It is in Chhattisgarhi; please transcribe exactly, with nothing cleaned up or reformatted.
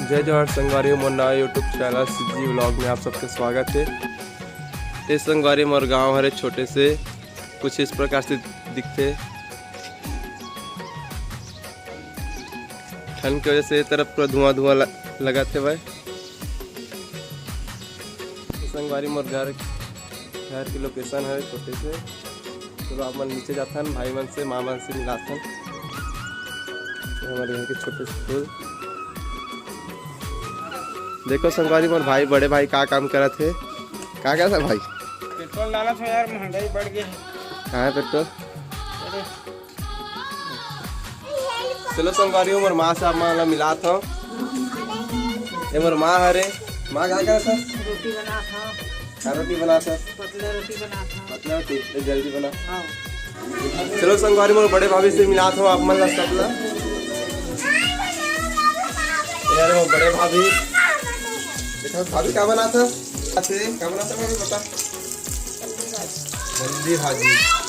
जय जोहार संगवारी हो, मोर नवा YouTube चैनल सीजी व्लॉग में आप सबके स्वागत है। ये संगवारी मोर गांव हरे छोटे से, कुछ इस प्रकार से दिखते। ठंड के वजह से ये तरफ पूरा धुआं धुआं ल-, लगत हे भाई। ये संगवारी मोर घर, घर के लोकेशन है छोटे से। चलो आप मन नीचे जाथन, भाई मन से, माँ मन से मिलाथन। ये हमारे घर के छोटे से फूल। देखो संगवारी मोर भाई, बड़े भाई का काम करत हे। का करत हे भाई? पेट्रोल डालत हो यार, महंगाई बढ़ गई है। कहाँ है पेट्रोल? अरे। चलो संगवारी हो, मोर माँ से आप मन ला मिलात हव। ये मोर माँ हरे। माँ का करत हस? रोटी बनात हव। का रोटी बनात हस? पतला रोटी बनात हव। पतला रोटी, ए, जल्दी बना। हाँ। चलो संगवारी मोर बड़े भाभी से मिलात हव आप मन ला सब ला। यार मोर बड़े भाभी। देखो भाभी का बनात हस? अच्छे, का बनात हस भाभी बता। हल्दी भाजी।